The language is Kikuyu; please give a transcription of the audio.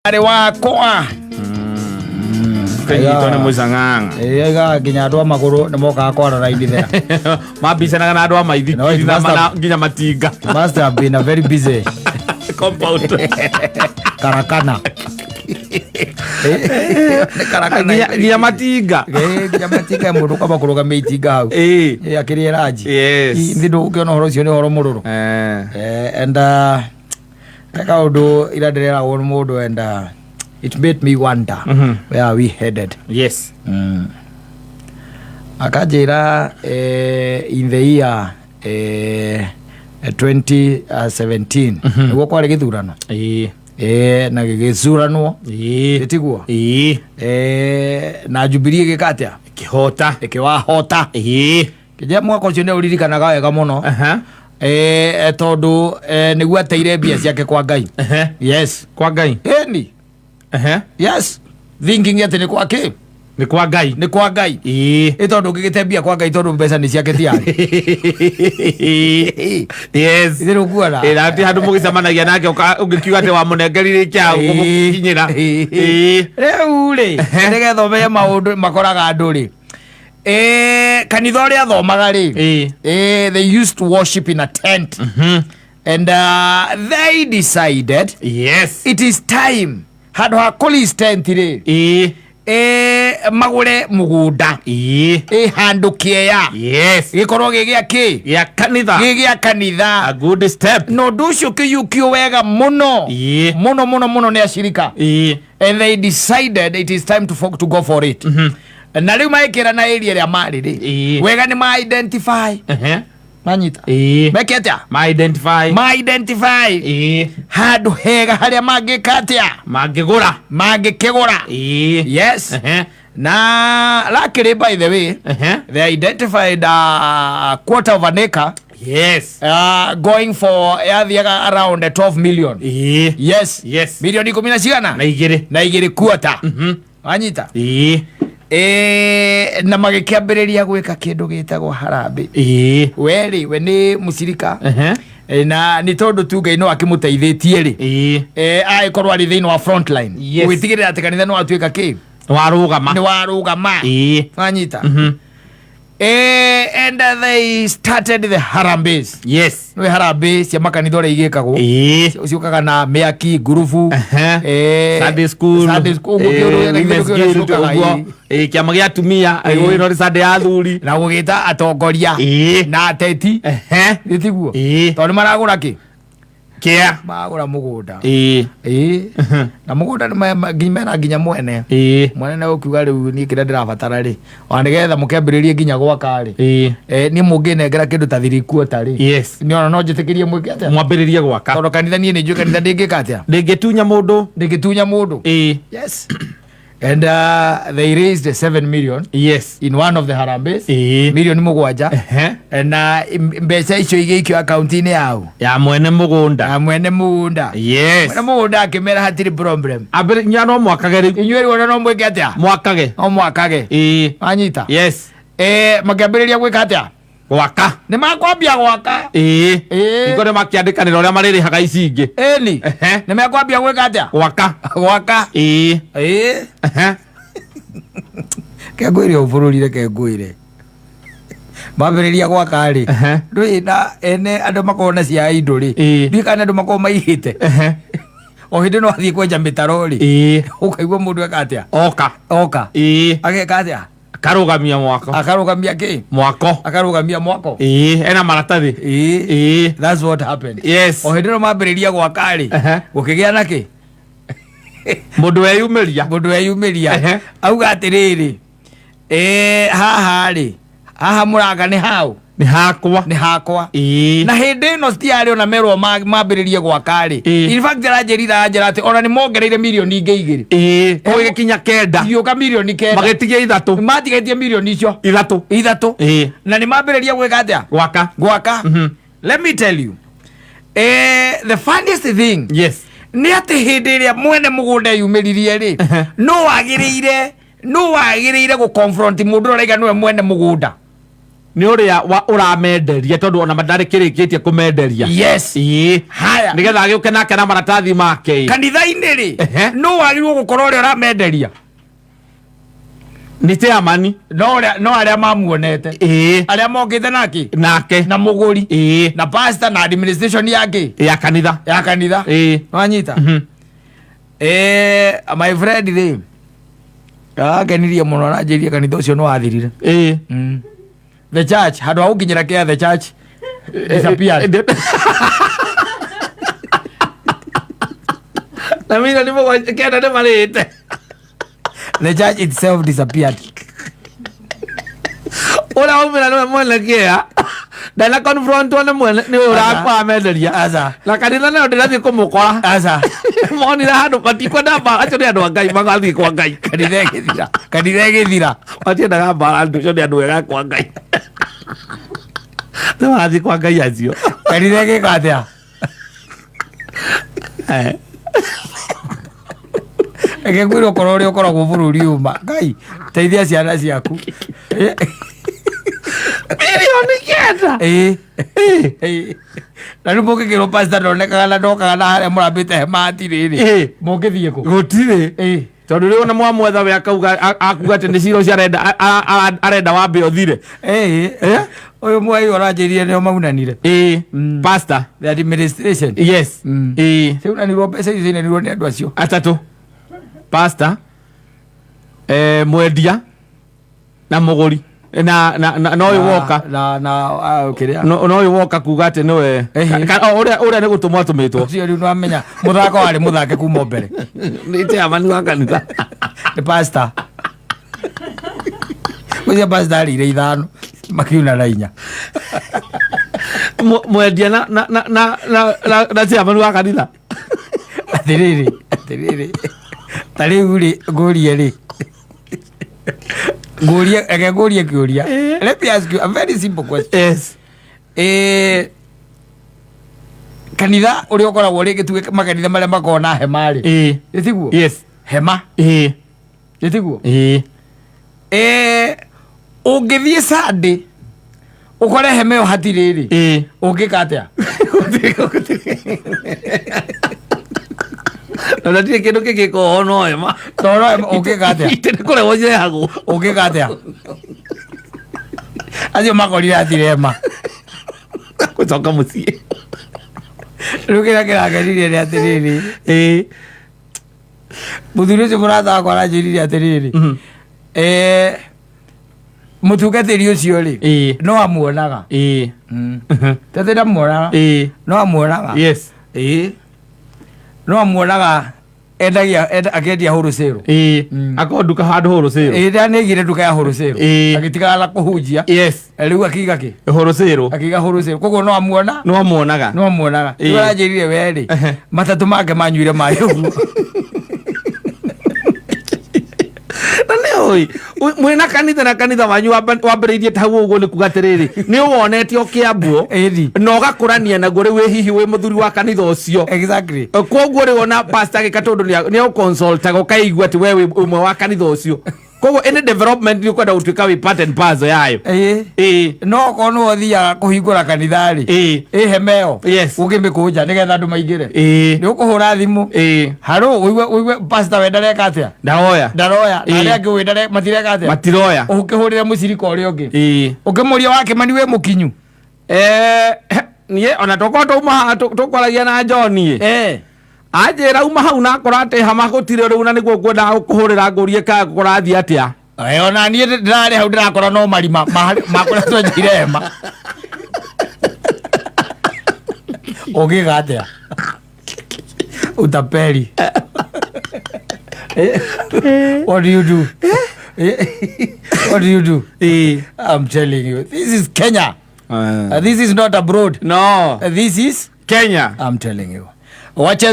Arĩ wakwa. Kĩnyitwo nĩ mũcang'ang'a. Ĩĩ, aigaga nginya andũ a magũrũ nĩ mokaga kwara raini there. Mambicanaga na andũ a No, it maithikiri na must have- nginya matinga. It must have been a very busy Compound. Karakana. Nĩ karakana. Nginya matinga. Ĩĩ, nginya matinga, mũndũ kwamba kũrũgamia itinga hau. Ĩĩ, akĩrĩe ranji. Nĩ ndũkĩona ũhoro ũcio nĩ ũhoro mũrũrũ. And he kaũndũ ira ndĩreragwo nĩ mũndũ, and it made me wonder where are we headed. Akanjĩra in the year 2017 nĩguo kwarĩ gĩthurano. Na gĩgĩcuranwo. Ĩtiguo? Ĩĩ. Na Jubilee ĩgĩka atĩa? Kĩhota. Ĩkĩwahota. Kĩnjĩra mwaka ũcio nĩ ũririkanaga wega mũno. Tondũ nĩguo ateire mbia ciake kwa Ngai. Yes. Kwa Ngai. Ĩni. Yes, thinking atĩ nĩ kwa kĩ? Nĩ kwa Ngai. Nĩ kwa Ngai. Ĩ tondũ ũngĩgĩte mbia kwa Ngai, tondũ mbeca nĩ ciake tiarĩ. Ithe rũkuona. Ĩ, na ti handũ mũgĩcemanagia nake ũngĩkiuga atĩ wamũnengerire kĩa gũgũkinyĩra. Rĩu rĩ, nĩgetha ũmenye maũndũ makoraga andũ rĩ, kanitha ũrĩa athomaga rĩ, they used to worship in a tent, and they decided it is time, handũ ha kũlease tent rĩ, magũre mũgũnda ĩ handũ kĩeya, gĩkorwo gĩ gĩa kĩ? Gĩa kanitha. Gĩ gĩa kanitha. A good step. Na ũndũ ũcio ũkĩiyũkio wega mũno mũno mũno mũno nĩ acirika, and they decided it is time to go for it. Na rĩu magĩkĩra na area ĩrĩa marĩ rĩ, wega nĩ ma identify. Manyita? Meke atĩa? Ma identify. Ma identify handũ hega harĩa mangĩka atĩa? Mangĩgũra. Mangĩkĩgũra. Yes. Na luckily, by the way, they identified a quarter of an acre going for, yathiaga around 12 million. Yes. Milioni 10 na cigana? Na igĩrĩ. Na igĩrĩ, quarter. Wanyita? Ĩĩ. Na magĩkĩambĩrĩria gwĩka kĩndũ gĩtagwo harambĩ. We rĩ, we nĩ mũcirika. Na nĩ tondũ tu Ngai no akĩmũteithĩtie rĩ, agĩkorwo arĩ thĩinĩ wa frontline gũgĩtigĩrĩra atĩ kanitha nĩ watuĩka kĩ? Warũgama. Nĩ warũgama. Wanyita? And they started the harambees. Nĩ harambĩ cia makanitha ũrĩa igĩkagwo. Ciũkaga na mĩaki ngurubu. Sunday school. Sunday school, ũguo kĩũndũ gĩothe Women's kĩũndũ kĩothe Guild, ciũkaga, ũguo. Kĩama gĩa atumia, ĩno nĩ Sunday ya athuri. Na gũgĩta atongoria na ateti. Gĩtiguo? Ĩĩ. Tondũ nĩ maragũra kĩ? Kĩa. Maragũra mũgũnda. Ĩĩ. Na mũgũnda nĩ mena nginya mwene. Mwene nĩ ũkiuga rĩu niĩ kĩrĩa ndĩrabatara rĩ, ona nĩgetha mũkĩambĩrĩrie nginya gwaka rĩ, niĩ mũngĩnengera kĩndũ ta 3/4 rĩ, nĩ ona no njĩtĩkĩrie mwĩke atĩa? Mwambĩrĩrie gwaka. Tondũ kanitha, niĩ nĩ njũĩ kanitha ndĩngĩka atĩa? Ndĩngĩtunya mũndũ. Ndĩngĩtunya mũndũ. Yes, and they raised 7 million in one of the harambees. Milioni 7. Na mbeca icio igĩikio akaunti-inĩ yao. Ya mwene mũgũnda. Ya mwene mũgũnda. Mwene mũgũnda akĩmera hatirĩ problem. Ambĩrĩ nya no mwakage rĩu. Inyuĩ rĩu ona no mwĩke atĩa? Mwakage. No mwakage. Wanyita? Yes. Makĩambĩrĩria gwĩka atĩa? Gwaka. Nĩ makwambia gwaka. Hingo nĩ makĩandĩkanĩra ũrĩa marĩrĩhaga ici ingĩ. Ĩni. Nĩ mekwambia gwĩka atĩa? Gwaka. Gwaka. Kengwĩre o bũrũri, reke ngwĩre, mambĩrĩria gwaka rĩ, ndũĩ na ene andũ makoragwo na cia indo rĩ, ndiũĩ kana andũ makoragwo maigĩte. O hĩndĩ no athiĩ kwenja mĩtaro rĩ, ũkaigua mũndũ eka atĩa? Oka. Oka. Ageka atĩa? Akarũgamia mwako. Akarũgamia kĩ? Mwako. Akarũgamia mwako. Ena maratathi. That's what happened. O hĩndĩ ĩno mambĩrĩria gwaka rĩ, gũkĩgĩa na kĩ? Mũndũ weyumĩria. Mũndũ weyumĩria. Auga atĩrĩrĩ, haha rĩ, haha mũranga nĩ hau? Nĩ hakwa. Nĩ hakwa. Na hĩndĩ ĩno citiarĩ ona merwo mambĩrĩrie gwaka rĩ. In fact, aranjĩrire, aranjĩra atĩ ona nĩ mongereire milioni ingĩ 2. Gũgĩkinya 9. Igĩũka milioni 9. Magĩtigia 3. Matigetie milioni icio 3. 3. Na nĩ mambĩrĩria gwĩka atĩa? Gwaka. Gwaka. Let me tell you, the funniest thing nĩ atĩ hĩndĩ ĩrĩa mwene mũgũnda yumĩririe rĩ, no wagĩrĩire gũ confront mũndũ ũrĩa ũraiga nĩwe mwene mũgũnda. Nĩ ũrĩa ũramenderia, tondũ ona ndarĩ kĩrĩkĩtie kũmenderia. Yes. Ĩĩ. Haya. Nĩgetha agĩũke nake na maratathi make. Kanitha-inĩ rĩ, Ehe. nũ wagĩrĩirwo gũkorwo ũrĩa ũramenderia? Nĩ chairman. No no arĩa mamuonete, arĩa mokĩte nake, nake, na mũgũri, na pastor, na administration yake, ya kanitha. Ya kanitha. Wanyita? My friend rĩ, akenirie mũno, aranjĩrie kanitha ũcio nĩ wathirire. The church, handũ ha gũkinyĩra kĩa the church disappeared. Na 7 milioni nĩ marĩte. The church itself disappeared. Ũrĩa waumĩra nĩwe mwene kĩa ndana confrontwo nĩ mwene nĩ Aca. ũramenderia. Aca. Na kanitha nayo ndĩrathiĩ kũmũkora. Aca. Monire handũ matikwenda mbara, acio nĩ andũ a Ngai, magathiĩ kwa Ngai. Kanitha ĩgĩthira, kanitha ĩgĩthira. Matiendaga mbara, andũ acio nĩ andũ ega kwa Ngai, nĩ marathiĩ kwa Ngai acio. Kanitha ĩgĩka atĩa? Reke ngwĩre, ũkorwo ũrĩa ũkoragwo bũrũri ũma, Ngai teithia ciana ciaku. 9 milioni. Ĩĩ. Ĩĩ. Na rĩu mũngĩkĩrwo pastor ndonekaga na ndokaga na harĩa mũrambĩte hema hatirĩ rĩ, mũngĩthiĩ kũ? Gũtirĩ. Tondũ rĩu ona mwamwetha we akauga akuga atĩ nĩ cira ũcio arenda arenda wambe ũthire. Ĩĩ. Ũyũ mwai ũranjĩrire nĩo maunanire. Ĩĩ, pastor. The administration. Yes. Ĩĩ. Ciaunanirwo, mbeca icio ciaunanirwo nĩ andũ acio. Atatũ: pastor, mwendia na mũgũri na no ũyũ woka. Na kĩrĩa. No ũyũ woka kuga atĩ nĩwe ũrĩa nĩ gũtũmwo atũmĩtwo. Ũcio rĩu nĩwamenya mũthako warĩ mũthake kuma o mbere. Nĩ chairman wa kanitha. Nĩ pastor ũcio, pastor arĩire ithano, makiuna na inya. Mwendia na chairman wa kanitha. Atĩrĩrĩ, atĩrĩrĩ, ta rĩu rĩ, ngũrie rĩ, ngũrie, reke ngũrie kĩũria. Let me ask you a very simple question. Yes. Kanitha ũrĩa ũkoragwo rĩngĩ, tuge makanitha marĩa makoragwo na hema rĩ, ĩtiguo? Yes. Hema. Ĩtiguo? Ĩĩ. Ũngĩthiĩ Sunday ũkore hema ĩyo hatirĩ rĩ, ũngĩka atĩa? Na ndatirĩ kĩndũ kĩngĩkorwo no hema. Tondũ hema, ũngĩka atĩa? Itĩ nĩ kũrehwo njeagwo. Ũngĩka atĩa? Acio makorire hatirĩ hema. Gũcoka mũciĩ. Rĩu kĩrĩa kĩrangenirie nĩ atĩrĩrĩ, mũthuri ũcio mũrata wakwa aranjĩrire atĩrĩrĩ, mũtungatĩri ũcio rĩ, no amuonaga. Tatĩ ndamuonaga. No amuonaga. Ĩĩ, no amuonaga endagia akĩendia wholesale. Akorwo nduka handũ wholesale. Ĩĩ, rĩrĩa nĩaigire nduka ya wholesale, agĩtigana na kũhunjia. Rĩu akiga kĩ? Wholesale. Akiga wholesale, koguo no amuona. No amuonaga. No amuonaga. Rĩu aranjĩrire we rĩ, matatũ make manyuire maĩ ũguo. Na nĩ ũĩ mwĩna kanitha na kanitha wanyu wambĩrĩirie ta hau ũguo, nĩ kuga atĩrĩrĩ, nĩ ũwonete ũkĩambwo na ũgakũrania naguo, rĩu wĩ hihi wĩ mũthuri wa kanitha ũcio. Koguo rĩu ona pastor agĩka tondũ nĩ agũconsultaga, ũkaigua atĩ we wĩ ũmwe wa kanitha ũcio, koguo any development nĩ ũkwenda gũtuĩka wĩ part and parcel yayo. No okorwo nĩwe ũthiaga kũhingũra kanitha rĩ, ĩ hema ĩyo, ũngĩmĩkũnja nĩgetha andũ maingĩre, nĩ ũkũhũra thimũ, harũ ũigue ũigue pastor we ndareka atĩa? Ndaroya. Ndaroya na arĩa angĩ ũĩ matireka atĩa? Matiroya. Ũkĩhũrĩre mũcirika ũrĩa ũngĩ, ũkĩmũria wa Kĩmani wĩ mũkinyu. Niĩ ona tokorwo twauma haha tũkwaragia na John ĩ, anjĩra uma hau na akora atĩ hama gũtirĩ rĩu, na nĩguo ngwendaga gũkũhũrĩra ngũrie kana kũrathiĩ atĩa. Ona niĩ ndĩrarĩ hau ndĩrakora no marima ma kũrĩa twenjeire hema. Ũngĩka atĩa? Utapeli. What do you do? What do you do? I'm telling you, this is Kenya. This is not abroad. No. This is Kenya. I'm telling you. Wache.